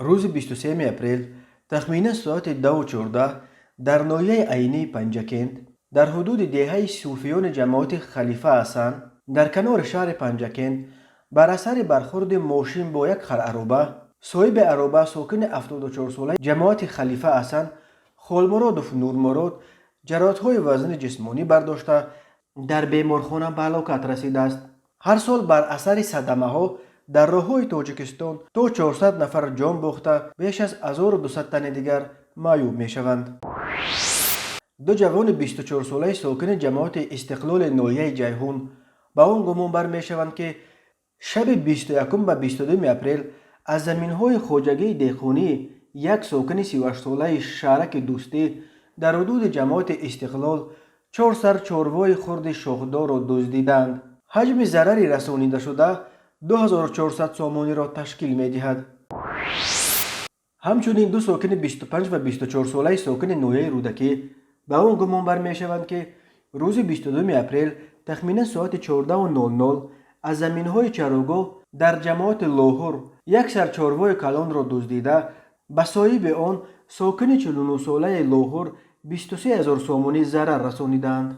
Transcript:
Рӯзи 23 апрел тахминан соати 10:14 дар ноҳияи Айнии Панҷакент, дар ҳудуди деҳаи Суфиёни ҷамоати Халифа Ҳасан дар канори шаҳри Панҷакент, бар асари бархӯрди мошин бо як харароба, соҳиби ароба, сокини 74-солаи ҷамоати Халифа Ҳасан Холмуродов Нурмурод, ҷароҳатҳои вазнини ҷисмонӣ бардошта, дар беморхона ба ҳалокат расидааст. Ҳар сол бар асари садамаҳо дар роҳҳои Тоҷикистон то 400 нафар ҷон бохта, беш аз 1200 тани дигар маъюб мешаванд. Ду ҷавони 24-солаи сокини ҷамоати Истиқлоли ноҳияи Ҷайҳун ба он гумонбар мешаванд, ки шаби 21 ба 22 апрел аз заминҳои хоҷагии деҳқонии як сокини 38-солаи шаҳраки Дӯстӣ дар ҳудуди ҷамоати Истиқлол чор сар чорвои хурди шохдорро дуздиданд. Ҳаҷми зарари расонидашуда 2400 сомониро ташкил медиҳад. Ҳамчунин ду сокини 25 ва 24-солаи сокини ноҳияи Рӯдакӣ ба он гумонбар мешаванд, ки рӯзи 22 апрел тахминан соати 14:00 аз заминҳои чарогоҳ дар ҷамоати Лоҳур як сар чорвои калонро дуздида, ба соҳиби он, сокини 49-солаи Лоҳур, 23 000 сомонӣ зарар расонидаанд.